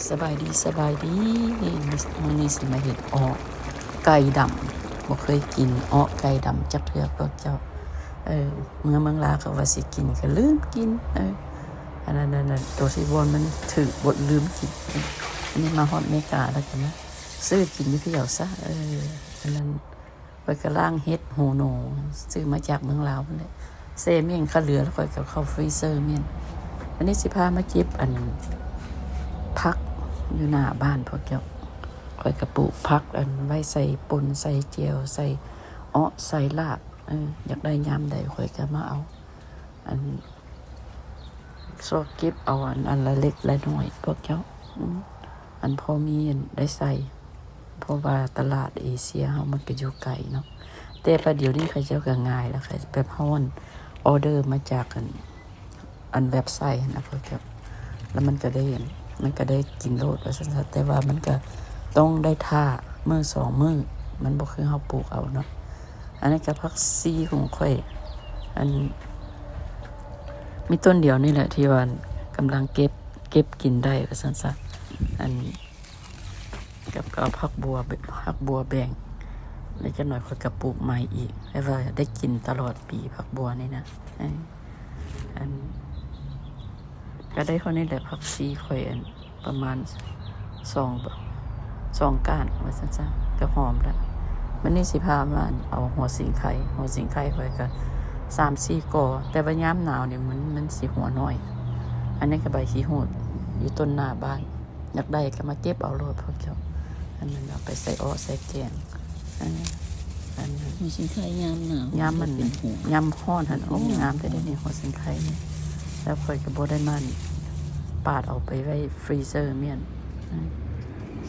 ສະບາຍດີ ສະບາຍດີ ມື້ນີ້ຊິມາເຮັດເອາະໄກ່ດຳ. ບໍ່ເຄີຍກິນເອາະໄກ່ດຳຈັກເທື່ອພວກເຈົ້າ. ເອີ ເມືອເມືອງລາວກໍວ່າຊິກິນ ກໍລືມກິນ. ເອີ ອັນນັ້ນ ອັນນັ້ນ ໂຕຊິບ່ອນມັນຖືກບົດລືມກິນ. ເອີ ອັນນີ້ມາຮອດເມກາແລ້ວກໍມາຊື້ກິນຢູ່ພຽວຊະ. ເອີ ອັນນັ້ນ ຂ້ອຍກໍລ້າງເຫັດ ໂຫໂນ ຊື້ມາຈາກເມືອງລາວພຸ້ນແຫຼະ ແຊ່ມ້ຽງຄາເຫຼືອ ແລ້ວຂ້ອຍກໍເຂົ້າຟຣີເຊີມ້ຽງ. ອັນນີ້ຊິພາມາເກັບອັນຜັກຢູ່ໜ້າບ້ານພວກເຈົ້າ. ຂ້ອຍກໍປູກຜັກອັນໄວ້ໃສ່ປົ່ນ ໃສ່ແຈ່ວ ໃສ່ເອາະ ໃສ່ລາບ. ເອີ ຢາກໄດ້ຍາມໃດຂ້ອຍກໍມາເອົາ. ອັນ ຊອກເກັບເອົາອັນ ອັນລະເລັກລະນ້ອຍພວກເຈົ້າ. ອືມ ອັນພໍມີອັນໄດ້ໃຊ້ ເພາະວ່າຕະຫຼາດເອເຊຍເຮົາມັນກໍຢູ່ໄກເນາະ. ແຕ່ປະດຽວນີ້ເຂົາເຈົ້າກໍງ່າຍແລ້ວ ແບບເຮົາອັນ ອໍເດີມາຈາກອັນ ອັນເວັບໄຊຫັ້ນນະພວກເຈົ້າ. ແລ້ວມັນກໍໄດ້ ມັນກໍໄດ້ກິນໂລດວ່າຊັ້ນຊະ. ແຕ່ວ່າມັນກໍຕ້ອງໄດ້ຖ້າມື້ສອງມື້ ມັນບໍ່ຄືເຮົາປູກເອົາເນາະ. ອັນນີ້ກໍຜັກຊີຂອງຂ້ອຍ ອັນ ມີຕົ້ນດຽວນີ້ແຫຼະທີ່ວ່າກຳລັງເກັບ ເກັບກິນໄດ້ວ່າຊັ້ນຊະ. ອັນ ກັບ ກໍເອົາຜັກບົວ ຜັກບົວແບ່ງ ແລ້ວຈັກໜ່ອຍຂ້ອຍກໍປູກໃໝ່ອີກ ແຕ່ວ່າໄດ້ກິນຕະຫຼອດປີຜັກບົວນີ້ນະ. ເອີ ອັນ ກໍໄດ້ເທົ່ານີ້ແຫຼະ ຜັກຊີຂ້ອຍ ອັນ ປະມານສອງ ສອງກ້ານວ່າຊັ້ນຊະ ກໍຫອມລະ. ມື້ນີ້ຊິພາມາເອົາຫົວສີໄຄ ຫົວສີໄຄຂ້ອຍກໍສາມສີ່ກໍ ແຕ່ວ່າຍາມໜາວນີ້ມັນ ມັນຊິຫົວນ້ອຍ. ອັນນີ້ກໍໃບຂີ້ຫູດຢູ່ຕົ້ນໜ້າບ້ານ ຢາກໄດ້ກໍມາເກັບເອົາໂລດພວກເຈົ້າ. ອັນນັ້ນເອົາໄປໃສ່ເອາະໃສ່ແກງ. ເອີ ອັນ ຫົວສີໄຄຍາມໜາວ ຍາມມັນ ຍາມຮ້ອນຫັ້ນ ໂອ້ ງາມແທ້ເດນີ້ ຫົວສີໄຄນີ້. ແລ້ວຂ້ອຍກໍບໍ່ໄດ້ມາປາດເອົາໄປໄວ້ຟຣີເຊີມ້ຽງ. ເອີ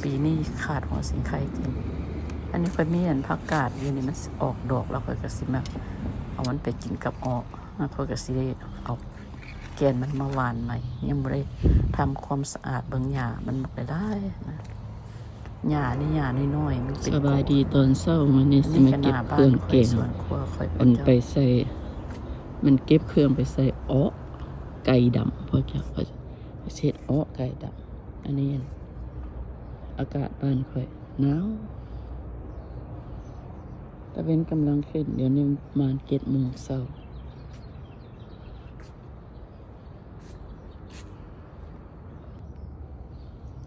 ປີນີ້ຂາດຫົວສີໄຄກິນ. ອັນນີ້ຂ້ອຍມີອັນຜັກກາດຢູ່ນີ້ ມັນອອກດອກແລ້ວ ຂ້ອຍກໍຊິມາເອົາມັນໄປກິນກັບເອາະ. ຂ້ອຍກໍຊິໄດ້ເອົາ ແກ່ນມັນມາຫວ່ານໃໝ່. ຍັງບໍ່ໄດ້ທຳຄວາມສະອາດເບິ່ງຫຍ້າມັນບັກຫຼາຍໆນະ. ຫຍ້ານີ້ຫຍ້ານ້ອຍໆ ມັນເປັນ ສະບາຍດີຕອນເຊົ້າ. ມື້ນີ້ຊິມາເກັບເຄື່ອງແກງ ອັນໄປໃສ່ ມັນເກັບເຄື່ອງໄປໃສ່ເອາະໄກ່ດຳ ພວກເຈົ້າ. ເຮັດເອາະໄກ່ດຳ. ອັນນີ້ ອາກາດບ້ານຂ້ອຍໜາວ. ຕາເວັນກຳລັງຂຶ້ນ ດຽວນີ້ປະມານເຈັດໂມງເຊົ້າ.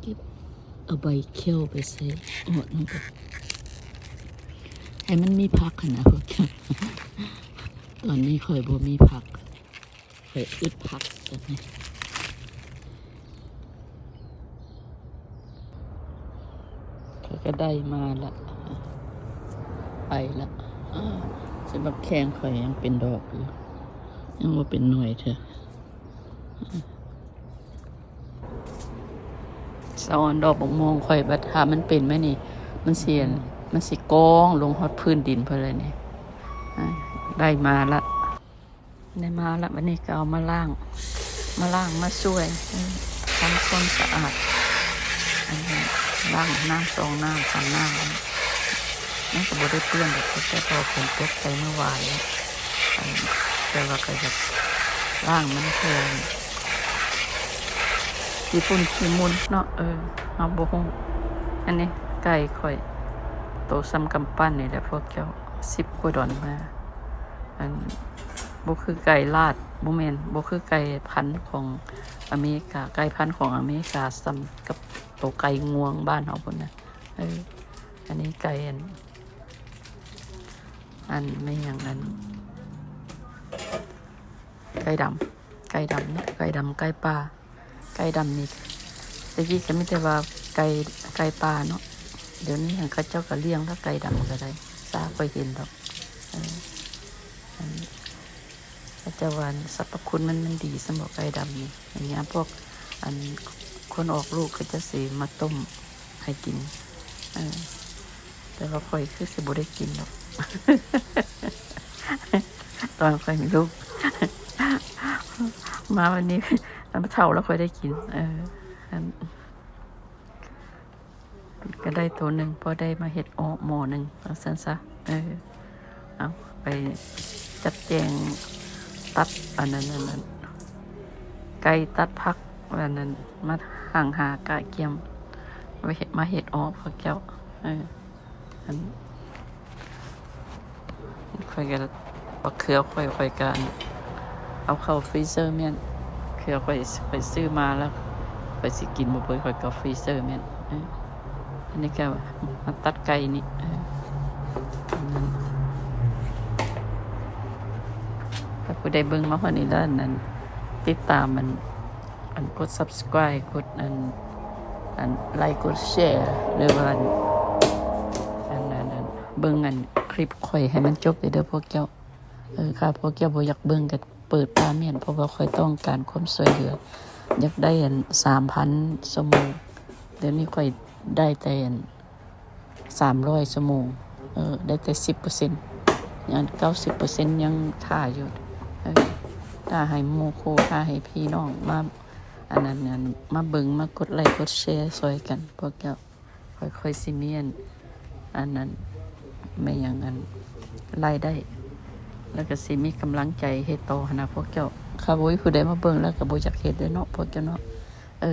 ເກັບເອົາໃບຂຽວໄປໃສ່ເອາະນຳກັນ ໃຫ້ມັນມີຜັກຫັ້ນນະພວກເຈົ້າ. ຕອນນີ້ຂ້ອຍບໍ່ມີຜັກ ຂ້ອຍອຶດຜັກຕອນນີ້. ຂ້ອຍກໍໄດ້ມາລະ ໄປລະ. ສຳລັບແຂ້ງຂ້ອຍຍັງເປັນດອກຢູ່ ຍັງບໍ່ເປັນໜ່ວຍເທື່ອ. ສະອອນດອກບັກມ່ວງຂ້ອຍ ບັດຖ້າມັນເປັນມານີ້ ມັນຊິ ມັນຊິກອງລົງຮອດພື້ນດິນພຸ້ນແຫຼະນີ້. ໄດ້ມາລະ ໄດ້ມາລະ ບັດນີ້ກໍເອົາມາລ້າງ ມາລ້າງມາຊ່ວຍ ເອີ ທຳຄວາມສະອາດ. ອັນນີ້ລ້າງນ້ຳສອງນ້ຳສາມນ້ຳ ມັນກໍບໍ່ໄດ້ເປື້ອນດອກ ແຕ່ພໍຝົນຕົກໃສ່ມື້ວານນີ້. ອັນ ແຕ່ວ່າກໍຢາກລ້າງມັນເທື່ອ ຂີ້ຝຸ່ນຂີ້ມຸນເນາະ. ເອີ ເຮົາບໍ່ຮູ້. ອັນນີ້ໄກ່ຂ້ອຍ ໂຕສ່ຳກຳປັ້ນນີ້ແຫຼະພວກເຈົ້າ ສິບກວ່າດອນມາ. ອັນ ບໍ່ຄືໄກ່ລາດ ບໍ່ແມ່ນ ບໍ່ຄືໄກ່ພັນຂອງອາເມລິກາ. ໄກ່ພັນຂອງອາເມລິກາສ່ຳກັບໂຕໄກ່ງວງບ້ານເຮົາພຸ້ນນະ. ເອີ ອັນນີ້ໄກ່ ອັນ ອັນແມ່ນຫຍັງ ອັນ ໄກ່ດຳ ໄກ່ດຳເນາະ ໄກ່ດຳ ໄກ່ປ່າ. ໄກ່ດຳນີ້ ແຕ່ກີ້ກໍມີແຕ່ວ່າໄກ່ ໄກ່ປ່າເນາະ. ດຽວນີ້ຫັ້ນເຂົາເຈົ້າກໍລ້ຽງແລ້ວ ໄກ່ດຳກໍໄດ້ ຊາຂ້ອຍເຫັນດອກ. ເອີ ອັນ ເຂົາເຈົ້າວ່າສັບພະຄຸນມັນ ມັນດີຊັ້ນບໍ ໄກ່ດຳນີ້. ອັນນີ້ພວກ ອັນ ຄົນອອກລູກເຂົາເຈົ້າຊິມາຕົ້ມໃຫ້ກິນ. ເອີ ແຕ່ວ່າຂ້ອຍຄືຊິບໍ່ໄດ້ກິນດອກ ຕອນຂ້ອຍມີລູກ. ມາວັນນີ້ ເຖົ້າແລ້ວຄ່ອຍໄດ້ກິນ. ເອີ ອັນ ກໍໄດ້ໂຕໜຶ່ງ ພໍໄດ້ມາເຮັດເອາະໝໍ້ໜຶ່ງ ວ່າຊັ້ນຊະ. ເອີ ເອົາໄປຈັດແຈງ ຕັດອັນນັ້ນ ອັນນັ້ນ ໄກ່ ຕັດຜັກ ອັນນັ້ນ ມາຮັ່ງຫາກະກຽມ ມາເຮັດ ມາເຮັດອອກພວກເຈົ້າ. ເອີ ອັນ ຂ້ອຍກໍ ບັກເຂືອຂ້ອຍ ຂ້ອຍກໍ ອັນ ເອົາເຂົ້າຟຣີເຊີແມ່ນ ເຂືອຂ້ອຍ ຂ້ອຍຊື້ມາແລ້ວ ຂ້ອຍຊິກິນບໍ່ເບິດ ຂ້ອຍກໍຟຣີເຊີແມ່ນ. ເອີ ອັນນີ້ກໍມາຕັດໄກ່ນີ້. ເອີ ອັນນັ້ນ ຖ້າຜູ້ໃດເບິ່ງມາຮອດນີ້ແລ້ວ ອັນນັ້ນ ຕິດຕາມ ອັນ ອັນ ກົດ subscribe ກົດ ອັນ ອັນ like ກົດ share ຫຼືວ່າ ອັນ ອັນ ອັນ ອັນ ເບິ່ງ ອັນ ຄລິບຂ້ອຍໃຫ້ມັນຈົບເດີພວກເຈົ້າ. ເອີ ຖ້າພວກເຈົ້າບໍ່ຢາກເບິ່ງກໍເປີດຕາແມ່ນ ເພາະວ່າຂ້ອຍຕ້ອງການຄວາມຊ່ວຍເຫຼືອ ຢາກໄດ້ ອັນ ສາມພັນຊົ່ວໂມງ ດຽວນີ້ຂ້ອຍໄດ້ແຕ່ ອັນ ສາມຮ້ອຍຊົ່ວໂມງ ເອີ ໄດ້ແຕ່ສິບເປີເຊັນ ຍັງເກົ້າສິບເປີເຊັນຍັງຖ້າຢູ່. ເອີ ຖ້າໃຫ້ໝູ່ຄູ່ ຖ້າໃຫ້ພີ່ນ້ອງມາ ອັນນັ້ນ ອັນ ມາເບິ່ງ ມາກົດໄລ້ກົດແຊຊ່ອຍກັນພວກເຈົ້າ. ຂ້ອຍ ຂ້ອຍຊິມີ ອັນ ອັນນັ້ນ ແມ່ນຫຍັງ ອັນ ລາຍໄດ້ ແລ້ວກໍຊິມີກຳລັງໃຈເຮັດຕໍ່ຫັ້ນນະພວກເຈົ້າ. ຖ້າບໍ່ມີຜູ້ໃດມາເບິ່ງແລ້ວກໍບໍ່ຢາກເຮັດເດ້ເນາະພວກເຈົ້າເນາະ. ເອີ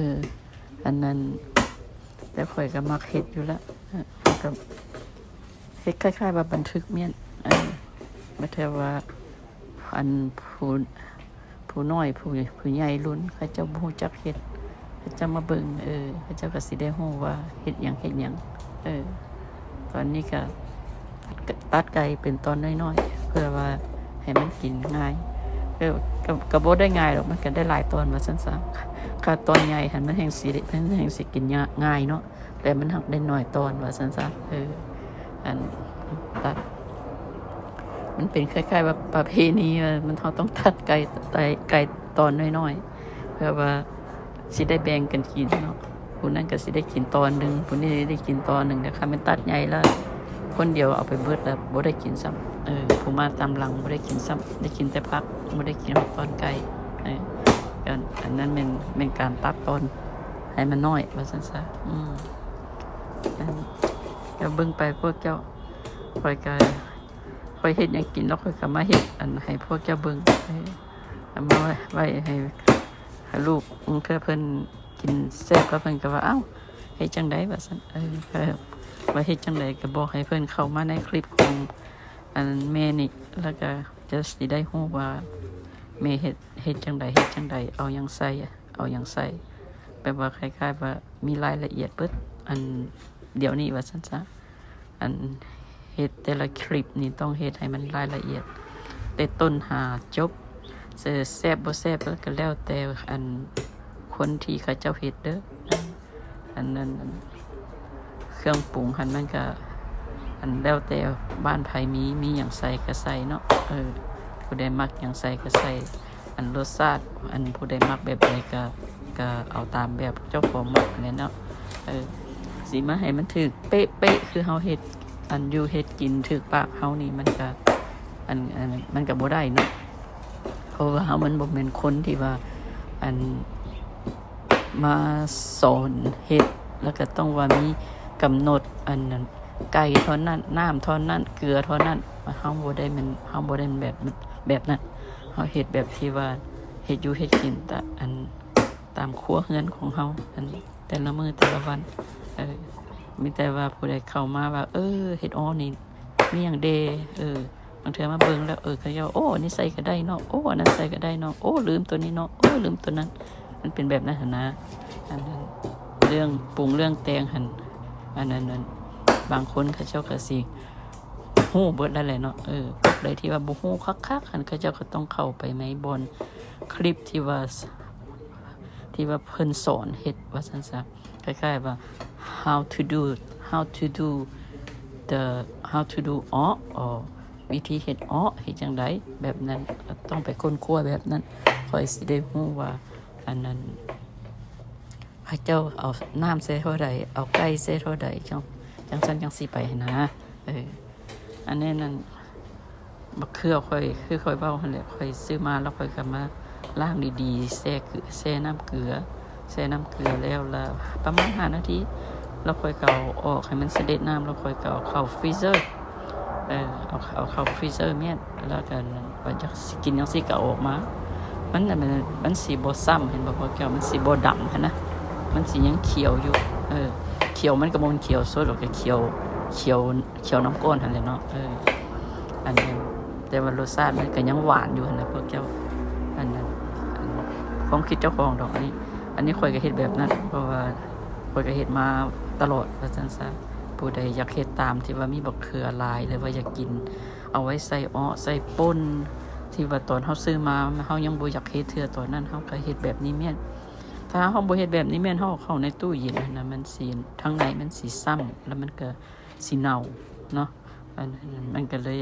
ອັນນັ້ນ ແຕ່ຂ້ອຍກໍມັກເຮັດຢູ່ລະ ເອີ ຂ້ອຍກໍເຮັດຄ້າຍໆວ່າບັນທຶກແມ່ນ. ເອີ ບາດເທື່ອວ່າ ອັນ ຜູ້ ຜູ້ນ້ອຍ ຜູ້ ຜູ້ໃຫຍ່ລຸ້ນ ເຂົາເຈົ້າບໍ່ຮູ້ຈັກເຮັດ ເຂົາເຈົ້າມາເບິ່ງ ເອີ ເຂົາເຈົ້າກໍຊິໄດ້ຮູ້ວ່າເຮັດຫຍັງ ເຮັດຫຍັງ. ເອີ ຕອນນີ້ກໍຕັດ ຕັດໄກ່ເປັນຕອນນ້ອຍໆ ເພື່ອວ່າໃຫ້ມັນກິນງ່າຍ. ເອີ ກໍ ກໍບໍ່ໄດ້ງ່າຍດອກ ມັນກໍໄດ້ຫຼາຍຕອນວ່າຊັ້ນຊະ. ຖ້າຕອນໃຫຍ່ຫັ້ນ ມັນແຮ່ງຊິ ມັນແຮ່ງຊິກິນຍາກ ງ່າຍເນາະ ແຕ່ມັນຫາກໄດ້ໜ້ອຍຕອນວ່າຊັ້ນຊະ. ເອີ ອັນ ຕັດ ມັນເປັນຄ້າຍໆວ່າປະເພນີວ່າ ມັນ ເຮົາຕ້ອງຕັດໄກ່ ໄກ່ ໄກ່ຕອນນ້ອຍໆ ເພື່ອວ່າຊິໄດ້ແບ່ງກັນກິນເນາະ. ຜູ້ນັ້ນກໍຊິໄດ້ກິນຕອນໜຶ່ງ ຜູ້ນີ້ໄດ້ກິນຕອນໜຶ່ງ. ແຕ່ຄັນແມ່ນຕັດໃຫຍ່ແລ້ວ ຄົນດຽວເອົາໄປເບິດແລ້ວບໍ່ໄດ້ກິນຊ້ຳ. ເອີ ຜູ້ມາຕາມຫຼັງບໍ່ໄດ້ກິນຊ້ຳ ໄດ້ກິນແຕ່ຜັກ ບໍ່ໄດ້ກິນຮອດຕອນໄກ່. ເອີ ອັນ ອັນນັ້ນແມ່ນ ແມ່ນການຕັດຕອນໃຫ້ມັນນ້ອຍວ່າຊັ້ນຊະ. ອືມ ອັນ ກໍເບິ່ງໄປພວກເຈົ້າ ຂ້ອຍກໍ ຂ້ອຍເຮັດຫຍັງກິນແລ້ວ ຂ້ອຍກໍມາເຮັດ ອັນ ໃຫ້ພວກເຈົ້າເບິ່ງ. ເອີ ເອົາມາໄວ້ ໄວ້ໃຫ້ ໃຫ້ລູກ ບາງເທື່ອເພິ່ນກິນແຊບແລ້ວເພິ່ນກໍວ່າ ອ້າວ ເຮັດຈັ່ງໃດ ວ່າຊັ້ນ. ເອີ ກໍວ່າເຮັດຈັ່ງໃດ ກໍບອກໃຫ້ເພິ່ນເຂົ້າມາໃນຄລິບຂອງ ອັນ ແມ່ນີ້ ແລ້ວກໍຈະຊິໄດ້ຮູ້ວ່າແມ່ເຮັດ ເຮັດຈັ່ງໃດ ເຮັດຈັ່ງໃດ ເອົາຫຍັງໃສ່ ເອົາຫຍັງໃສ່ ແບບວ່າຄ້າຍໆວ່າມີລາຍລະອຽດເບິດ ອັນ ດຽວນີ້ວ່າຊັ້ນຊະ. ອັນເຮັດແຕ່ລະຄລິບນີ້ຕ້ອງເຮັດໃຫ້ມັນລາຍລະອຽດ ແຕ່ຕົ້ນຫາຈົບ. ເອີ ແຊບບໍ່ແຊບກໍແລ້ວແຕ່ ອັນ ຄົນທີ່ເຂົາເຈົ້າເຮັດເດີ. ອັນນັ້ນ ເຄື່ອງປຸງຫັ້ນມັນກະ ອັນ ແລ້ວແຕ່ບ້ານໃຜມີ ມີຫຍັງໃສ່ກະໃສ່ເນາະ. ເອີ ຜູ້ໃດມັກຫຍັງໃສ່ກະໃສ່ ອັນ ລົດຊາດ ອັນ ຜູ້ໃດມັກແບບໃດກະ ກະເອົາຕາມແບບເຈົ້າຂອງມັກຫັ້ນແຫຼະເນາະ. ເອີ ຊິມາໃຫ້ມັນຖືກເປະໆຄືເຮົາເຮັດ ອັນ ຢູ່ເຮັດກິນຖືກປາກເຮົານີ້ ມັນກະ ອັນ ອັນ ມັນກະບໍ່ໄດ້ເນາະ ເພາະວ່າເຮົາມັນບໍ່ແມ່ນຄົນທີ່ວ່າ ອັນ ມາສອນເຮັດ ແລ້ວກໍຕ້ອງວ່າມີກຳນົດ ອັນນັ້ນ ໄກ່ເທົ່ານັ້ນ ນ້ຳເທົ່ານັ້ນ ເກືອເທົ່ານັ້ນ. ເຮົາບໍ່ໄດ້ແມ່ນ ເຮົາບໍ່ໄດ້ແມ່ນແບບ ແບບນັ້ນ. ເຮົາເຮັດແບບທີ່ວ່າເຮັດຢູ່ເຮັດກິນຕາ ອັນ ຕາມຄົວເຮືອນຂອງເຮົາ ອັນ ແຕ່ລະມື້ແຕ່ລະວັນ. ເອີ ມີແຕ່ວ່າຜູ້ໃດເຂົ້າມາວ່າ ເອີ ເຮັດ ອໍ ນີ້ ມີຫຍັງແດ່? ເອີ ບາງເທື່ອມາເບິ່ງແລ້ວ ເອີ ເຂົາເຈົ້າ ໂອ້ ອັນນີ້ໃສ່ກໍໄດ້ເນາະ ໂອ້ ອັນນັ້ນໃສ່ກໍໄດ້ເນາະ ໂອ້ ລືມຕົວນີ້ເນາະ ໂອ້ ລືມຕົວນັ້ນ. ມັນເປັນແບບນັ້ນຫັ້ນນະ. ອັນນັ້ນ ເລື່ອງປຸງເລື່ອງແຕ່ງຫັ້ນ ອັນນັ້ນ ອັນ ບາງຄົນເຂົາເຈົ້າກໍຊິຮູ້ເບິດແລ້ວແຫຼະເນາະ. ເອີ ພວກໃດທີ່ວ່າບໍ່ຮູ້ຄັກໆຫັ້ນ ເຂົາເຈົ້າກໍຕ້ອງເຂົ້າໄປໃນບ່ອນຄລິບທີ່ວ່າ ທີ່ວ່າເພິ່ນສອນເຮັດວ່າຊັ້ນຊະ. ຄ້າຍໆວ່າ how to do how to do the how to do ອໍ ອໍ ວິທີເຮັດອໍ ເຮັດຈັ່ງໃດ ແບບນັ້ນ ຕ້ອງໄປຄົ້ນຄວ້າແບບນັ້ນ ຂ້ອຍຊິໄດ້ຮູ້ວ່າ ອັນນັ້ນ ເຂົາເຈົ້າເອົານ້ຳໃສ່ເທົ່າໃດ ເອົາໄກ່ໃສ່ເທົ່າໃດ ຈັ່ງ ຈັ່ງຊັ້ນຈັ່ງຊີ້ໄປຫັ້ນນະ. ເອີ ອັນນີ້ນັ້ນ ບັກເຂືອຂ້ອຍ ຄືຂ້ອຍເວົ້າຫັ້ນແຫຼະ ຂ້ອຍຊື້ມາແລ້ວຂ້ອຍກໍມາລ້າງດີໆ ແຊ່ເກືອ ແຊ່ນ້ຳເກືອ ແຊ່ນ້ຳເກືອແລ້ວລະປະມານຫ້ານາທີ ແລ້ວຂ້ອຍກໍເອົາອອກໃຫ້ມັນສະເດັດນ້ຳ ແລ້ວຂ້ອຍກໍເອົາເຂົ້າຟຣີເຊີ ເອີ ເອົາ ເອົາເຂົ້າຟຣີເຊີແມ່ນ ແລ້ວກໍວ່າຢາກຊິກິນຈັ່ງຊີ້ກໍເອົາອອກມາ ມັນ ມັນ ມັນຊິບໍ່ຊ້ຳ ເຫັນບໍ່ພວກເຈົ້າ? ມັນຊິບໍ່ດຳຫັ້ນນະ ມັນຊິຍັງຂຽວຢູ່. ເອີ ຂຽວມັນກໍບໍ່ແມ່ນຂຽວສົດດອກ ກໍຂຽວ ຂຽວ ຂຽວນ້ຳກ້ອນຫັ້ນແຫຼະເນາະ. ເອີ ອັນນັ້ນ ແຕ່ວ່າລົດຊາດມັນກໍຍັງຫວານຢູ່ຫັ້ນນະພວກເຈົ້າ. ອັນນັ້ນ ອັນ ຄວາມຄິດເຈົ້າຂອງດອກ. ອັນນີ້ ອັນນີ້ຂ້ອຍກໍເຮັດແບບນັ້ນ ເພາະວ່າຂ້ອຍກໍເຮັດມາຕະຫຼອດວ່າຊັ້ນຊະ. ຜູ້ໃດຢາກເຮັດຕາມທີ່ວ່າມີບັກເຂືອຫຼາຍ ຫຼືວ່າຢາກກິນ ເອົາໄວ້ໃສ່ເອາະໃສ່ປົ່ນ ທີ່ວ່າຕອນເຮົາຊື້ມາ ເຮົາຍັງບໍ່ຢາກເຮັດເທື່ອ ຕອນນັ້ນເຮົາກໍເຮັດແບບນີ້ແມ່ນ. ຖ້າເຮົາບໍ່ເຮັດແບບນີ້ແມ່ນ ເຮົາເອົາເຂົ້າໃນຕູ້ເຢັນຫັ້ນນະ ມັນຊິ ທາງໃນມັນຊິຊ້ຳ ແລ້ວມັນກໍຊິເນົ່າເນາະ. ອັນ ມັນກໍເລີຍ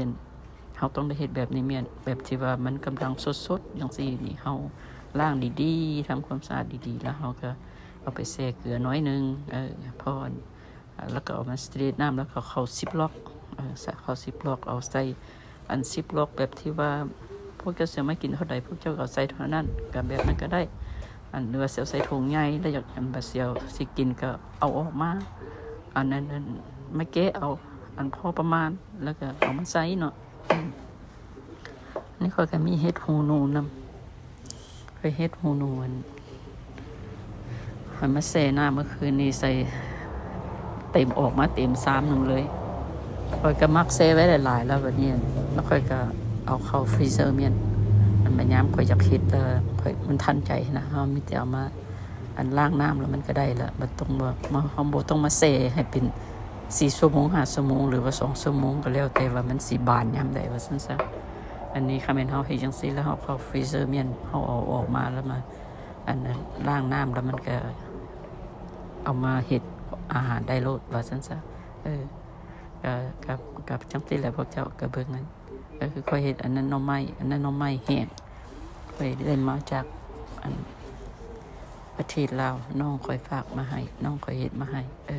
ເຮົາຕ້ອງໄດ້ເຮັດແບບນີ້ແມ່ນ ແບບທີ່ວ່າມັນກຳລັງສົດໆ ຈັ່ງຊີ້ນີ້ ເຮົາລ້າງດີໆ ທຳຄວາມສະອາດດີໆ ແລ້ວເຮົາກໍເອົາໄປແຊ່ເກືອໜ້ອຍໜຶ່ງ ເອີ ພໍ ແລ້ວກໍເອົາມາສະເຕຣດນ້ຳ ແລ້ວກໍເຂົ້າຊິບລັອກ ເອີ ໃສ່ເຂົ້າຊິບລັອກ ເອົາໃສ່ອັນຊິບລັອກແບບທີ່ວ່າພວກເຈົ້າຊິເອົາມາກິນເທົ່າໃດ ພວກເຈົ້າກໍເອົາໃສ່ເທົ່ານັ້ນ ກໍແບບນັ້ນກໍໄດ້. ອັນ ຫຼືວ່າຊິເອົາໃສ່ຖົງໃຫຍ່ ແລ້ວຢາກ ອັນ ບາດຊິເອົາ ຊິກິນກໍເອົາອອກມາ ອັນນັ້ນ ອັນ ມາແກະເອົາ ອັນ ພໍປະມານ ແລ້ວກໍເອົາມາໃສ່ເນາະ. ອືມ ນີ້ຂ້ອຍກໍມີເຫັດຫູໜູນຳ ຂ້ອຍເຫັດຫູໜູ ອັນ ຂ້ອຍມາແຊ່ນ້ຳເມື່ອຄືນນີ້ ໃສ່ເຕັມ ອອກມາເຕັມຊາມໜຶ່ງເລີຍ. ຂ້ອຍກໍມັກແຊ່ໄວ້ຫຼາຍໆ ແລ້ວບັດນີ້ ແລ້ວຂ້ອຍກໍເອົາເຂົ້າຟຣີເຊີແມ່ນ. ອັນ ບັດຍາມຂ້ອຍຢາກເຮັດ ແຕ່ຂ້ອຍ ມັນທັນໃຈນະ ເຮົາມີແຕ່ເອົາມາ ອັນ ລ້າງນ້ຳແລ້ວມັນກໍໄດ້ລະ ບໍ່ຕ້ອງວ່າ ມາ ເຮົາບໍ່ຕ້ອງມາແຊ່ໃຫ້ເປັນສີ່ຊົ່ວໂມງ ຫ້າຊົ່ວໂມງ ຫຼືວ່າສອງຊົ່ວໂມງ ກໍແລ້ວແຕ່ວ່າມັນຊິບານຍາມໃດວ່າຊັ້ນຊະ. ອັນນີ້ຄັນແມ່ນເຮົາເຮັດຈັ່ງຊີ້ ແລ້ວເຮົາເຂົ້າຟຣີເຊີແມ່ນ ເຮົາເອົາອອກມາແລ້ວມາ ອັນນັ້ນ ລ້າງນ້ຳແລ້ວມັນກໍເອົາມາເຮັດອາຫານໄດ້ໂລດວ່າຊັ້ນຊະ. ເອີ ກໍ ກໍ ກໍຈັ່ງຊີ້ແຫຼະ ພວກເຈົ້າກໍເບິ່ງນັ້ນ. ກໍຄືຂ້ອຍເຮັດອັນນັ້ນໜໍ່ໄມ້ ອັນນັ້ນໜໍ່ໄມ້ແຫ້ງ ຂ້ອຍໄດ້ມາຈາກອັນປະເທດລາວ ນ້ອງຂ້ອຍຝາກມາໃຫ້ ນ້ອງຂ້ອຍເຮັດມາໃຫ້. ເອີ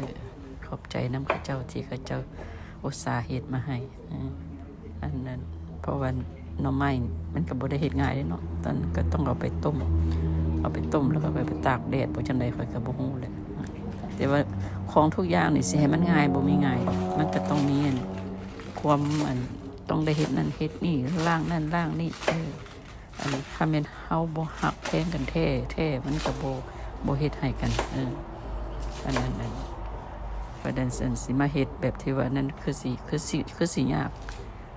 ຂອບໃຈນຳເຂົາເຈົ້າທີ່ເຂົາເຈົ້າອຸດສາເຮັດມາໃຫ້. ເອີ ອັນນັ້ນ ເພາະວ່າໜໍ່ໄມ້ມັນກໍບໍ່ໄດ້ເຮັດງ່າຍເດ້ເນາະ ຕ້ອງ ກໍຕ້ອງເອົາໄປຕົ້ມ ເອົາໄປຕົ້ມແລ້ວກໍໄປ ໄປຕາກແດດ ບໍ່ຈັ່ງໃດຂ້ອຍກໍບໍ່ຮູ້ແຫຼະ. ແຕ່ວ່າຂອງທຸກຢ່າງນີ້ຊິໃຫ້ມັນງ່າຍ ບໍ່ມີງ່າຍດອກ ມັນກໍຕ້ອງມີອັນ ຄວາມ ອັນ ຕ້ອງໄດ້ເຮັດນັ້ນເຮັດນີ້ ລ້າງນັ້ນລ້າງນີ້. ເອີ ອັນ ຄັນແມ່ນເຮົາບໍ່ຮັກແພງກັນແທ້ໆ ມັນກໍບໍ່ ບໍ່ເຮັດໃຫ້ກັນ. ເອີ ອັນນັ້ນ ອັນ ປະເດັນ ອັນ ຊິມາເຮັດແບບທີ່ວ່ານັ້ນ ຄືຊິ ຄືຊິ ຄືຊິຍາກ.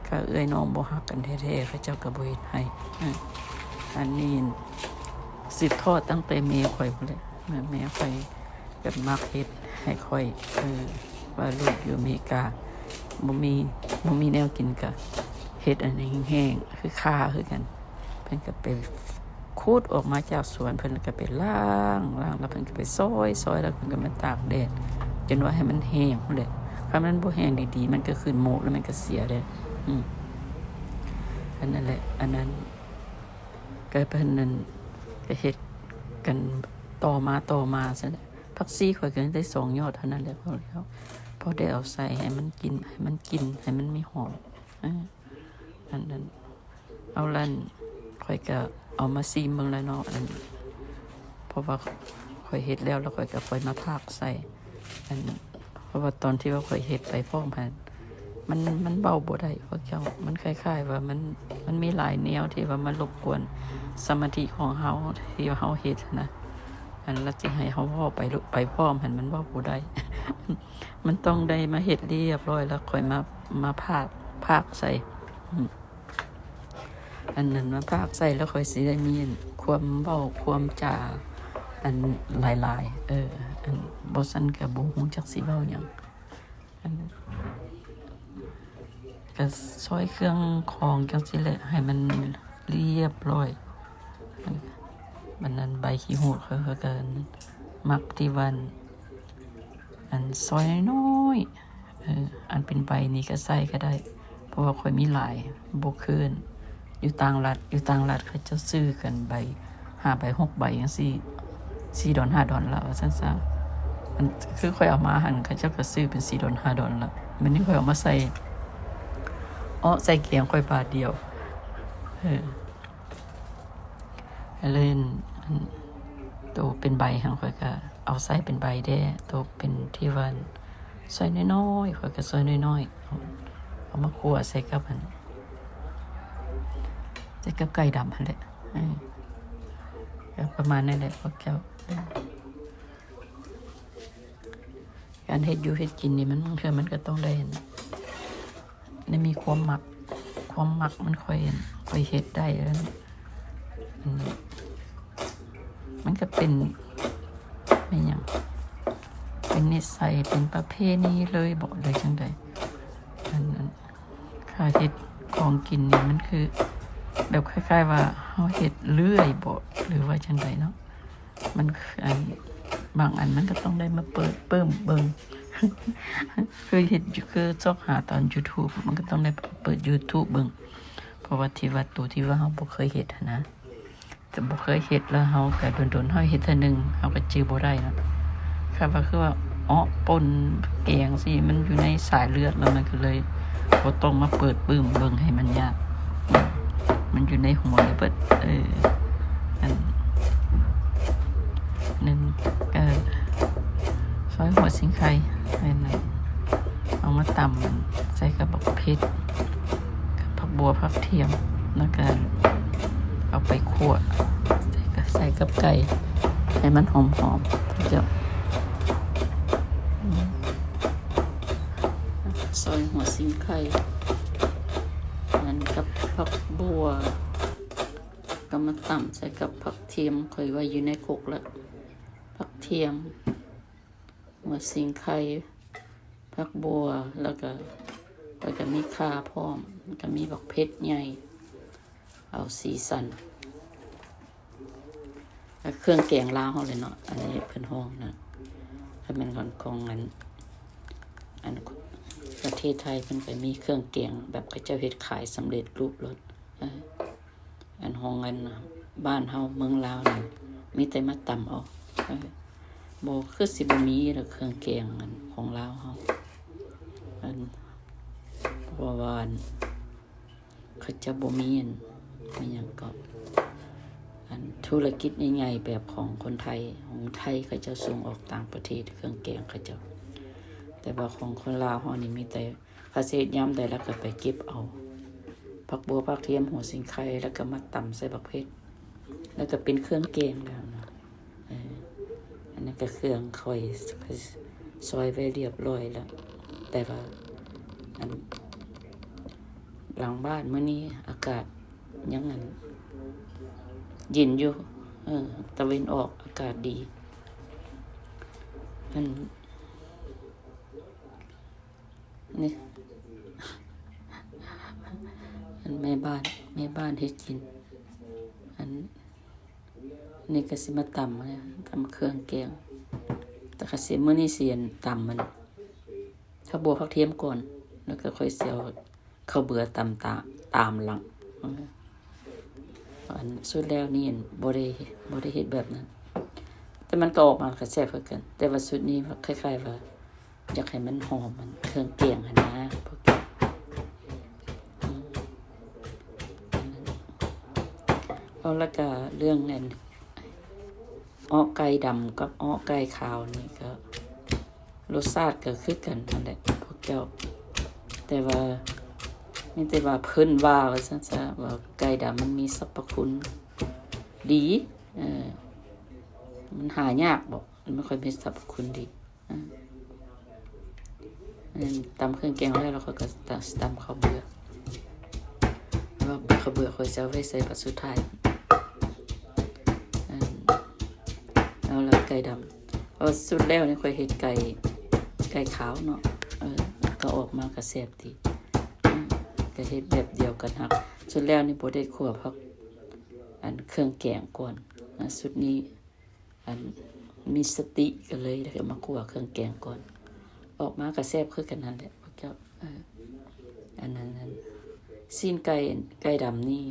ຖ້າເອື້ອຍນ້ອງບໍ່ຮັກກັນແທ້ໆ ເຂົາເຈົ້າກໍບໍ່ເຮັດໃຫ້. ເອີ ອັນນີ້ສືບທອດຕັ້ງແຕ່ແມ່ຂ້ອຍພຸ້ນແຫຼະ ແມ່ ແມ່ຂ້ອຍ ແບບມັກເຮັດໃຫ້ຂ້ອຍ ເອີ ວ່າລູກຢູ່ອາເມລິກາ ບໍ່ມີ ບໍ່ມີແນວກິນກະເຮັດອັນແຫ້ງໆ ຄືຂ່າຄືກັນ. ເພິ່ນກະໄປຂຸດອອກມາຈາກສວນ ເພິ່ນກະໄປລ້າງ ລ້າງແລ້ວເພິ່ນກະໄປຊອຍ ຊອຍແລ້ວເພິ່ນກະມາຕາກແດດ ຈົນວ່າໃຫ້ມັນແຫ້ງພຸ້ນແຫຼະ. ຄັນມັນບໍ່ແຫ້ງດີໆ ມັນກະຂຶ້ນໂມກ ແລ້ວມັນກະເສຍເດ້. ອືມ ອັນນັ້ນແຫຼະ ອັນນັ້ນ ກະເພິ່ນນັ້ນກະເຮັດກັນຕໍ່ມາ ຕໍ່ມາຊັ້ນແຫຼະ. ຜັກຊີຂ້ອຍກໍໄດ້ສອງຍອດເທົ່ານັ້ນແຫຼະ ພໍແລ້ວ ພໍໄດ້ເອົາໃສ່ໃຫ້ມັນກິນ ໃຫ້ມັນກິນ ໃຫ້ມັນມີຫອມ. ເອີ ອັນນັ້ນ ເອົາລະ ຂ້ອຍກໍເອົາມາຊີມເບິ່ງແລ້ວເນາະ ອັນ ເພາະວ່າຂ້ອຍເຮັດແລ້ວ ແລ້ວຂ້ອຍກໍຄ່ອຍມາພາກໃສ່ ອັນ ເພາະວ່າຕອນທີ່ວ່າຂ້ອຍເຮັດໄປພ້ອມຫັ້ນ ມັນ ມັນເວົ້າບໍ່ໄດ້ພວກເຈົ້າ ມັນຄ້າຍໆວ່າມັນ ມັນມີຫຼາຍແນວທີ່ວ່າມາລົບກວນສະມາທິຂອງເຮົາ ທີ່ວ່າເຮົາເຮັດຫັ້ນນະ. ອັນລະຊິໃຫ້ເຮົາເວົ້າໄປ ໄປພ້ອມຫັ້ນ ມັນເວົ້າບໍ່ໄດ້ ມັນຕ້ອງໄດ້ມາເຮັດລຽບຮ້ອຍ ແລ້ວຄ່ອຍມາ ມາພາກ ພາກໃສ່ ອືມ ອັນນັ້ນມາພາກໃສ່ ແລ້ວຄ່ອຍຊິໄດ້ມີຄວາມເວົ້າຄວາມຈາ ອັນຫຼາຍໆ ເອີ ອັນ ບໍ່ຊັ້ນກໍບໍ່ຮູ້ຈັກຊິເວົ້າຫຍັງ. ອັນ ກໍຊອຍເຄື່ອງຂອງຈັ່ງຊີ້ແຫຼະ ໃຫ້ມັນລຽບຮ້ອຍ. ອັນນັ້ນໃບຂີ້ຫູດ ຂ້ອຍ ຂ້ອຍກໍມັກທີ່ວ່າ ອັນຊອຍນ້ອຍໆ ເອີ ອັນເປັນໃບນີ້ກໍໃສ່ກໍໄດ້ ເພາະວ່າຂ້ອຍມີຫຼາຍ ບໍ່ຄືນຢູ່ຕ່າງລັດ ຢູ່ຕ່າງລັດເຂົາເຈົ້າຊື້ກັນໃບຫ້າໃບຫົກໃບຈັ່ງຊີ້ ສີ່ດອນ ຫ້າດອນລະ ວ່າຊັ້ນຊະ. ອັນຄືຂ້ອຍເອົາມາຫັ້ນ ເຂົາເຈົ້າກໍຊື້ເປັນສີ່ດອນ ຫ້າດອນລະ ມື້ນີ້ຂ້ອຍເອົາມາໃສ່ເອາະໃສ່ແກງຂ້ອຍບາດດຽວ ເອີ. ເລີຍ ອັນ ໂຕເປັນໃບຫັ້ນ ຂ້ອຍກໍເອົາໃສ່ເປັນໃບແດ່ ໂຕເປັນທີ່ວ່າຊອຍນ້ອຍໆ ຂ້ອຍກໍຊອຍນ້ອຍໆ ເອົາ ເອົາມາຂົ້ວໃສ່ກັບ ອັນ ໃສ່ກັບໄກ່ດຳຫັ້ນແຫຼະ ເອີ. ກໍປະມານນັ້ນແຫຼະພວກເຈົ້າ. ການເຮັດຢູ່ເຮັດກິນນີ້ ມັນ ບາງເທື່ອມັນກໍຕ້ອງໄດ້ ໄດ້ມີຄວາມມັກ, ຄວາມມັກມັນຄ່ອຍ ຄ່ອຍເຮັດໄດ້. ອັນນີ້ມັນກໍເປັນ ແມ່ນຫຍັງ ເປັນນິໄສ ເປັນປະເພນີເລີຍບໍ ຫຼືຈັ່ງໃດ? ອັນ ອັນ ຖ້າເຮັດຂອງກິນນີ້ ມັນຄືແບບຄ້າຍໆວ່າເຮົາເຮັດເລື້ອຍບໍ ຫຼືວ່າຈັ່ງໃດເນາະ? ມັນຄືອັນ ບາງອັນມັນກໍຕ້ອງໄດ້ມາເປີດເບິ່ງ ຄືເຮັດ ຄືຊອກຫາຕາມຢູທູບ ມັນກໍຕ້ອງໄດ້ເປີດຢູທູບເບິ່ງ ເພາະວ່າທີ່ວ່າ ໂຕທີ່ວ່າເຮົາບໍ່ເຄີຍເຮັດຫັ້ນນະ ແຕ່ບໍ່ເຄີຍເຮັດ ແລ້ວເຮົາກໍດົນໆ ເຮົາເຮັດເທື່ອໜຶ່ງ ເຮົາກໍຈື່ບໍ່ໄດ້ເນາະ. ຄັນວ່າຄືວ່າເອາະ ປົ່ນ ແກງຊີ້ ມັນຢູ່ໃນສາຍເລືອດ ແລ້ວມັນກໍເລີຍບໍ່ຕ້ອງມາເປີດປຶ້ມເບິ່ງໃຫ້ມັນຍາກ ມັນຢູ່ໃນຫົວເບິດ. ເອີ ອັນ ໜຶ່ງ ກໍຊອຍຫົວສີໄຄ ແມ່ນ ເອົາມາຕຳໃສ່ກັບບັກເຜັດ ກັບຜັກບົ່ວ ຜັກທຽມ ແລ້ວກໍເອົາໄປຂົ້ວ ໃສ່ກັບ ໃສ່ກັບໄກ່ ໃຫ້ມັນຫອມໆ ເຈົ້າ. ອືມ ຊອຍຫົວສີໄຄ ນັ້ນກັບຜັກບົ່ວ ກໍມາຕຳໃສ່ກັບຜັກທຽມ ຂ້ອຍວ່າຢູ່ໃນຄົກລະ ຜັກທຽມ ຫົວສີໄຄ ຜັກບົ່ວ ແລ້ວກໍ ແລ້ວກໍມີຂ່າພ້ອມ ແລ້ວກໍມີບັກເຜັດໃຫຍ່ ເອົາສີສັນ ແລ້ວເຄື່ອງແກງລາວເຮົາເລີຍເນາະ. ອັນນີ້ເພິ່ນຮ້ອງນະ ຖ້າແມ່ນຂອງ ຂອງອັນ ອັນປະເທດໄທ ເພິ່ນກໍມີເຄື່ອງແກງແບບເຂົາເຈົ້າເຮັດຂາຍສຳເລັດຮູບໂລດ ເອີ. ອັນຂອງອັນບ້ານເຮົາເມືອງລາວນີ້ ມີແຕ່ມາຕຳເອົາ ເອີ ບໍ່ ຄືຊິບໍ່ມີດອກເຄື່ອງແກງອັນຂອງລາວເຮົາ ອັນ ເພາະວ່າອັນເຂົາເຈົ້າບໍ່ມີອັນ ແມ່ນຫຍັງເກາະ ອັນທຸລະກິດໃຫຍ່ໆແບບຂອງຄົນໄທ ຂອງໄທເຂົາເຈົ້າສົ່ງອອກຕ່າງປະເທດເຄື່ອງແກງເຂົາເຈົ້າ ແຕ່ວ່າຂອງຄົນລາວເຮົານີ້ມີແຕ່ ຖ້າຊິເຮັດຍາມໃດ ແລ້ວກໍໄປເກັບເອົາຜັກບົ່ວ ຜັກທຽມ ຫົວສີໄຄ ແລ້ວກໍມາຕຳໃສ່ບັກເຜັດ ແລ້ວກໍເປັນເຄື່ອງແກງແລ້ວນະ. ເອີ ອັນນັ້ນກໍເຄື່ອງຂ້ອຍ ຂ້ອຍຊອຍໄວ້ລຽບລ້ອຍແລ້ວ ແຕ່ວ່າອັນຫຼັງບ້ານມື້ນີ້ອາກາດຍັງອັນເຢັນຢູ່ ເອີ ຕາເວັນອອກອາກາດດີ ອັນ ນີ້ ອັນແມ່ບ້ານ ແມ່ບ້ານເຮັດກິນ ອັນນີ້ກໍຊິມາຕຳ ຕຳເຄື່ອງແກງ ແຕ່ກໍຊິ ມື້ນີ້ຊິອັນຕຳມັນ ຜັກບົ່ວ ຜັກທຽມກ່ອນ ແລ້ວກໍຄ່ອຍຊິເອົາເຂົ້າເບືອຕຳຕາ ຕາມຫຼັງ. ອັນຊຸດແລ້ວນີ້ ອັນ ບໍ່ໄດ້ ບໍ່ໄດ້ເຮັດແບບນັ້ນ ແຕ່ມັນກໍອອກມາກໍແຊບຄືກັນ ແຕ່ວ່າຊຸດນີ້ວ່າຄ້າຍໆວ່າ ຢາກໃຫ້ມັນຫອມ ອັນເຄື່ອງແກງຫັ້ນນະ ພວກ ອືມ ເອົາ ແລ້ວກະເລື່ອງອັນເອາະໄກ່ດຳກັບເອາະໄກ່ຂາວນີ້ກໍ ລົດຊາດກໍຄືກັນຫັ້ນແຫຼະພວກເຈົ້າ ແຕ່ວ່າ ມີແຕ່ວ່າເພິ່ນວ່າ ວ່າຊັ້ນຊະ ວ່າໄກ່ດຳມັນມີສັບພະຄຸນດີ ເອີ ມັນຫາຍາກບໍ ມັນຄ່ອຍມີສັບພະຄຸນດີ. ອາ ອັນຕຳເຄື່ອງແກງແລ້ວ ແລ້ວຂ້ອຍກໍຕຳ ຕຳເຂົ້າເບືອ ແລ້ວເຂົ້າເບືອຂ້ອຍຈະເອົາໄວ້ໃສ່ບັດສຸດທ້າຍ ອັນ ເອົາລະໄກ່ດຳ ເອົາ ສຸດແລ້ວນີ້ຂ້ອຍເຮັດໄກ່ ໄກ່ຂາວເນາະ ເອີ ກໍອອກມາກໍແຊບດີ ເອີ ກໍເຮັດແບບດຽວກັນຫັ້ນ ສຸດແລ້ວນີ້ບໍ່ໄດ້ຂົ້ວຜັກ ອັນເຄື່ອງແກງກ່ອນ ອາ ສຸດນີ້ ອັນມີສະຕິກໍເລີຍ ແລ້ວກໍມາຂົ້ວເຄື່ອງແກງກ່ອນ ອອກມາກໍແຊບຄືກັນຫັ້ນແຫຼະພວກເຈົ້າ ເອີ ອັນນັ້ນ ອັນຊີ້ນໄກ່ ໄກ່ດຳນີ້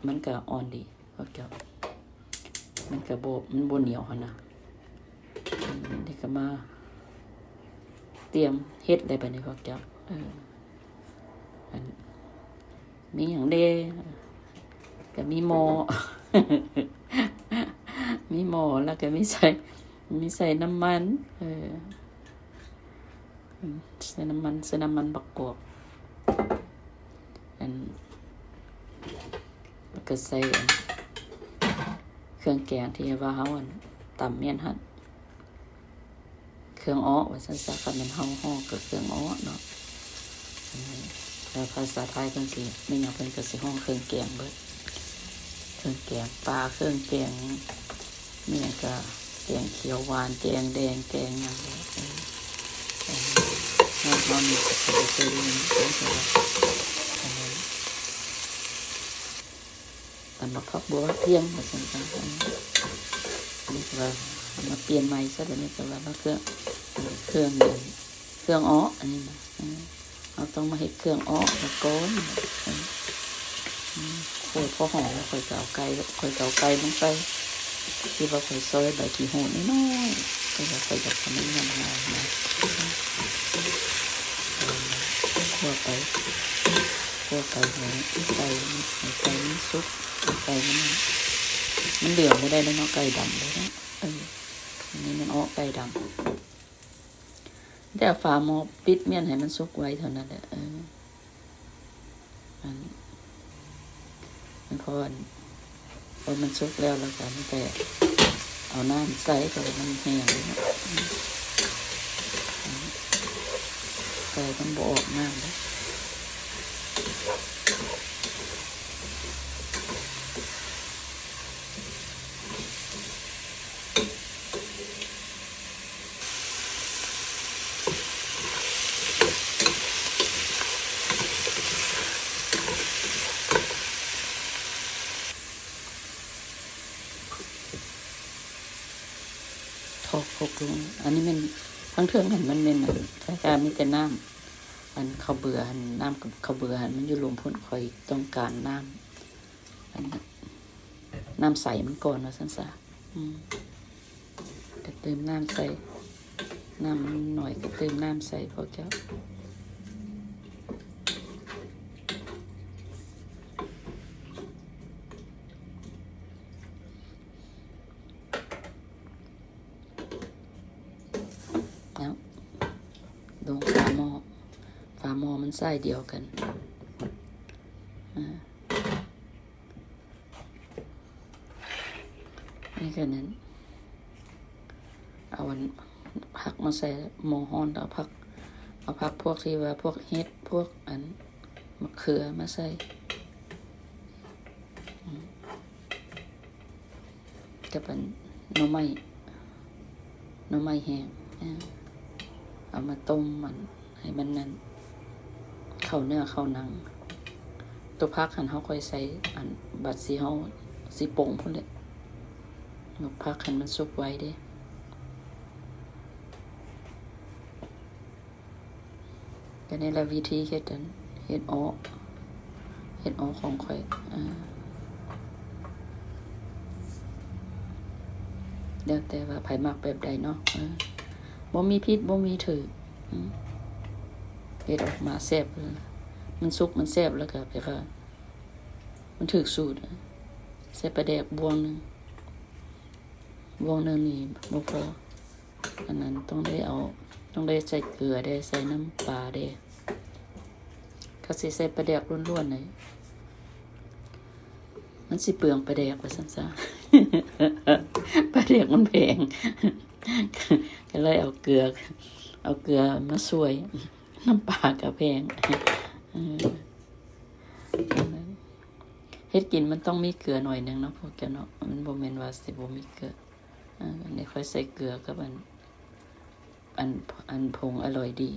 ມັນກໍອ່ອນດີພວກເຈົ້າ ມັນກໍບໍ່ ມັນບໍ່ໜຽວຫັ້ນນະ ນີ້ກໍມາຕຽມເຮັດແລ້ວບັດນີ້ພວກເຈົ້າ ເອີ ອັນ ມີຫຍັງເດ້ ກໍມີໝໍ້ ມີໝໍ້ ແລ້ວກໍມີໃສ່ ມີໃສ່ນ້ຳມັນ ເອີ ໃສ່ນ້ຳມັນ ໃສ່ນ້ຳມັນບັກກອກ ອັນ ແລ້ວກໍໃສ່ ອັນ ເຄື່ອງແກງທີ່ວ່າເຮົາ ອັນ ຕຳມ້ຽນຫັ້ນ ເຄື່ອງເອາະວ່າຊັ້ນຊະ ຄັນແມ່ນເຮົາຮ້ອງກໍເຄື່ອງເອາະເນາະ. ແລ້ວພາສາໄທເພິ່ນຊິແມ່ນຫຍັງ ເພິ່ນກໍຊິຮ້ອງເຄື່ອງແກງເບິດ ເຄື່ອງແກງປາ ເຄື່ອງແກງ ມີຫຍັງກະແກງຂຽວຫວານ ແກງແດງ ແກງຫຍັງເດ້ ເອີ ເຮົາ ເຮົານີ້ກໍເຄີຍໄດ້ຍິນ ເອີ ເພິ່ນວ່າ ອັນນັ້ນ ຕຳບັກຜັກບົວຜັກທຽງວ່າຊັ້ນຊະ ອັນນີ້ກໍວ່າເອົາມາປ່ຽນໃໝ່ຊະ ດຽວນີ້ກໍວ່າມາເຄື່ອງ ເຄື່ອງ ເຄື່ອງເອາະ ອັນນີ້ນະ ເອີ ເຮົາຕ້ອງມາເຮັດເຄື່ອງເອາະມາກ່ອນ ເອີ ອືມ ໂອ້ຍ ພໍຫອມແລ້ວ ຂ້ອຍກໍເອົາໄກ່ ຂ້ອຍກໍເອົາໄກ່ລົງໄປ ທີ່ວ່າຂ້ອຍຊອຍໃບຂີ້ຫູດນ້ອຍໆ ເພາະວ່າຂ້ອຍຢາກໃຫ້ມັນງາມໆນະ ເອີ ຂົ້ວໄປ ຂົ້ວໄປໃຫ້ໄກ່ ໃຫ້ໄກ່ມັນສຸກ ໃຫ້ໄກ່ມັນ ມັນເຫຼືອງບໍ່ໄດ້ເນາະ ໄກ່ດຳເດ້ເນາະ ເອີ ອັນນີ້ແມ່ນເອາະໄກ່ດຳ. ແຕ່ຝາໝໍ້ປິດມ້ຽນໃຫ້ມັນສຸກໄວເທົ່ານັ້ນແຫຼະ ເອີ ອັນ ມັນພໍ ອັນ ພໍມັນສຸກແລ້ວ ແລ້ວກໍມີແຕ່ເອົານ້ຳໃສ່ ເພາະວ່າມັນແຫ້ງເນາະ ອືມ ໃສ່ມັນບໍ່ອອກນ້ຳເດ້. ຖອກພົກລົງ ອັນນີ້ແມ່ນ ທາງເທິງຫັ້ນມັນແມ່ນ ອັນ ຄ້າຍໆມີແຕ່ນ້ຳ ອັນ ເຂົ້າເບືອຫັ້ນ ນ້ຳເຂົ້າເບືອຫັ້ນມັນຢູ່ລຸ່ມພຸ້ນ ຂ້ອຍຕ້ອງການນ້ຳ ອັນ ນ້ຳໃສມັນກ່ອນວ່າຊັ້ນຊະ ອືມ ກໍເຕີມນ້ຳໃສ່ ນ້ຳມັນໜ້ອຍກໍເຕີມນ້ຳໃສ່ພວກເຈົ້າ. ເອົາ ລົງຝາໝໍ້ ຝາໝໍ້ມັນສາຍດຽວກັນ ອາ ນີ້ກໍນັ້ນ ເອົາອັນ ຜັກມາໃສ່ໝໍ້ຮ້ອນ ເອົາຜັກ ເອົາຜັກພວກທີ່ວ່າພວກເຫັດ ພວກອັນ ມະເຂືອມາໃສ່ ອືມ ກັບອັນໜໍ່ໄມ້ ໜໍ່ໄມ້ແຫ້ງ ເອີ ເອົາມາຕົ້ມ ອັນ ໃຫ້ມັນນັ້ນ ເຂົ້າເນື້ອເຂົ້າໜັງ. ຕົວຜັກຫັ້ນເຮົາຄ່ອຍໃສ່ ອັນ ບັດຊິເຮົາຊິປົງພຸ້ນແຫຼະ ໝາກຜັກຫັ້ນມັນສຸກໄວເດ້. ກໍນີ້ລະວິທີເຮັດອັນ ເຮັດເອາະ ເຮັດເອາະຂອງຂ້ອຍ ເອີ ແລ້ວແຕ່ວ່າໃຜມັກແບບໃດເນາະ ເອີ ບໍ່ມີຜິດບໍ່ມີຖືກ ອືມ ເຮັດອອກມາແຊບ ເອີ ມັນສຸກມັນແຊບ ແລ້ວກໍແບບວ່າມັນຖືກສູດ ໃສ່ປາແດກບ່ວງໜຶ່ງ ບ່ວງໜຶ່ງນີ້ບໍ່ພໍ. ອັນນັ້ນຕ້ອງໄດ້ເອົາ ຕ້ອງໄດ້ໃສ່ເກືອເດ້ ໃສ່ນ້ຳປາເດ້ ຄັນຊິໃສ່ປາແດກລ້ວນໆນີ້ ມັນຊິເປືອງປາແດກວ່າຊັ້ນຊະ ປາແດກມັນແພງ ກໍເລີຍເອົາເກືອ ເອົາເກືອມາຊ່ວຍ ນ້ຳປາກໍແພງ ເອີ ເຮັດກິນມັນຕ້ອງມີເກືອໜ້ອຍໜຶ່ງເນາະພວກເຈົ້າເນາະ ມັນບໍ່ແມ່ນວ່າຊິບໍ່ມີເກືອ. ເອີ ອັນນີ້ຂ້ອຍໃສ່ເກືອກັບອັນ ອັນ ອັນຜົງອະລ່ອຍດີ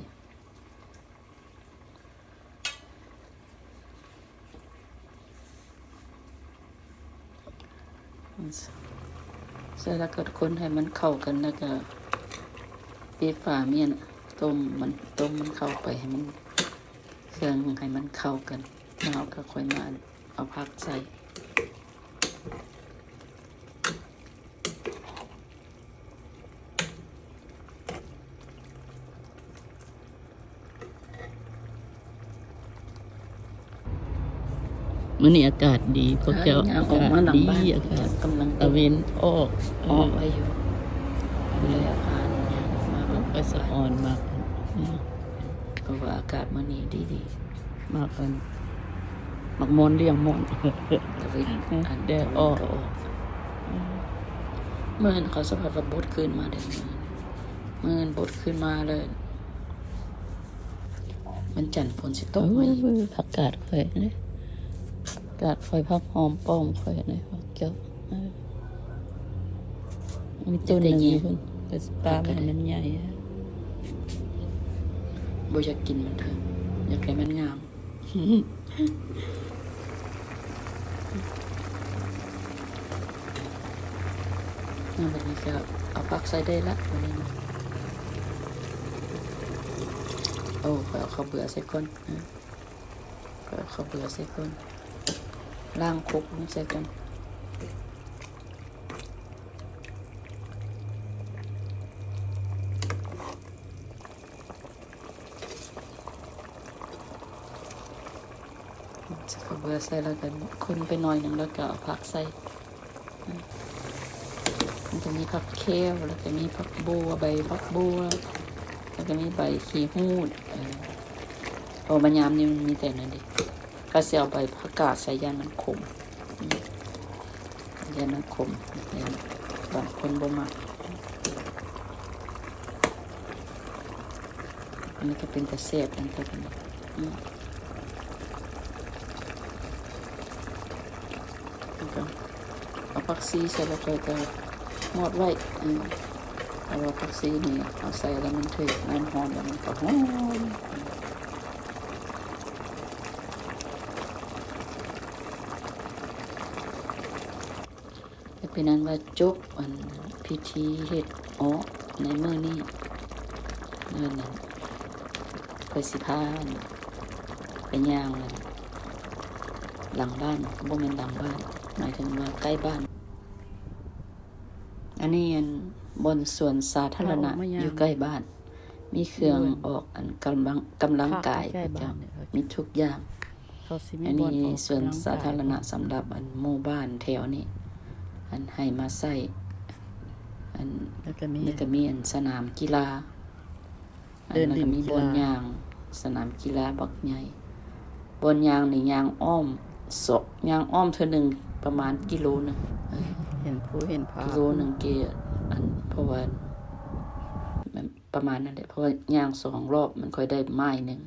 ໃສ່ແລ້ວກໍຄົນໃຫ້ມັນເຂົ້າກັນ ແລ້ວກໍປິດຝາມ້ຽນ ຕົ້ມມັນ ຕົ້ມມັນເຂົ້າໄປໃຫ້ມັນ ເຄື່ອງໃຫ້ມັນເຂົ້າກັນ ແລ້ວເຮົາກໍຄ່ອຍມາ ເອົາຜັກໃສ່ ມື້ນີ້ອາກາດດີ ພວກເຈົ້າ ອາກາດດີ ອາກາດກຳລັງຕາເວັນອອກ ເອີ ໄວ້ຢູ່ ເລີຍພາມາ ກໍສະອອນມາກ ອືມ ເພາະວ່າອາກາດມື້ນີ້ດີໆ. ໝາກອັນ ໝາກມ່ອນລ້ຽງມ່ອນ ຕາເວັນ ອັນ ແດດອອກ ຕາເວັນກໍອອກ ອືມ ມື້ອື່ນເຂົາສະພາບວ່າບົດຄືນມາເດ້ ມື້ອື່ນບົດຄືນມາເລີຍ. ວັນຈັນຝົນຊິຕົກມາອີກ. ໂອ້ຍ ຜັກກາດຂ້ອຍເດ້ ຜັກກາດຂ້ອຍ ຜັກຫອມປ້ອມຂ້ອຍເດ້ ເຈົ້າ. ເອີ ມີຕົ້ນໜຶ່ງຢູ່ພຸ້ນ ກໍຊິປາໄວ້ໃຫ້ມັນໃຫຍ່. ບໍ່ຢາກກິນມັນເທື່ອ ຢາກໃຫ້ມັນງາມ. ອາ ບັດນີ້ກໍເອົາຜັກໃສ່ໄດ້ລະ ບັດນີ້. ໂອ້ ຂ້ອຍເອົາເຂົ້າເບືອໃສ່ກ່ອນ ຂ້ອຍເອົາເຂົ້າເບືອໃສ່ກ່ອນ ລ້າງຄົກລົງໃສ່ກ່ອນ. ເຂົ້າເບືອໃສ່ແລ້ວກໍຄົນໄປໜ້ອຍໜຶ່ງ ແລ້ວກໍເອົາຜັກໃສ່. ມັນຈະມີຜັກແຂ້ວ ແລ້ວກໍມີຜັກບົ່ວ ໃບຜັກບົ່ວ ແລ້ວກໍມີໃບຂີ້ຫູດ. ເອີ ເພາະວ່າຍາມນີ້ມັນມີແຕ່ນັ້ນເດ້. ກໍຊິເອົາໃບຜັກກາດໃສ່ ຢ້ານມັນຂົມ ອືມ ຢ້ານມັນຂົມ ຢ້ານບາງຄົນບໍ່ມັກ. ອັນນີ້ກໍເປັນຕາແຊບນຳກັນ ອືມ ແລ້ວກໍເອົາຜັກຊີໃສ່ ແລ້ວຂ້ອຍກໍໝົດໄວ້ ອືມ ເພາະວ່າຜັກຊີນີ້ເຮົາໃສ່ແລ້ວມັນຖືກນ້ຳຮ້ອນ ແລ້ວມັນກໍຫອມ. ເປັນອັນວ່າຈົບອັນພິທີເຮັດເອາະໃນມື້ນີ້. ແລ້ວນັ້ນຂ້ອຍຊິພາໄປຍ່າງຫຼັງບ້ານ ບໍ່ແມ່ນຫຼັງບ້ານ ໝາຍເຖິງວ່າໃກ້ບ້ານ. ອັນນີ້ອັນບ່ອນສວນສາທາລະນະຢູ່ໃກ້ບ້ານ ມີເຄື່ອງອອກອັນກຳລັງ ກຳລັງກາຍ ເຂົາເຈົ້າມີທຸກຢ່າງ. ອັນນີ້ສວນສາທາລະນະສຳລັບອັນໝູ່ບ້ານແຖວນີ້ ອັນໃຫ້ມາໃຊ້ ອັນ ແລ້ວກໍມີອັນສະໜາມກິລາ ແລ້ວກໍມີບ່ອນຍ່າງ ສະໜາມກິລາບັກໃຫຍ່. ບ່ອນຍ່າງນີ້ຍ່າງອ້ອມ ສອກ ຍ່າງອ້ອມເທື່ອໜຶ່ງປະມານກິໂລໜຶ່ງ ເອີ ເຫັນພູເຫັນຜາ ກິໂລໜຶ່ງເກ ອັນ ເພາະວ່າ ປະມານນັ້ນແຫຼະ ເພາະວ່າຍ່າງສອງລອບມັນຄ່ອຍໄດ້ໄມ້ໜຶ່ງ.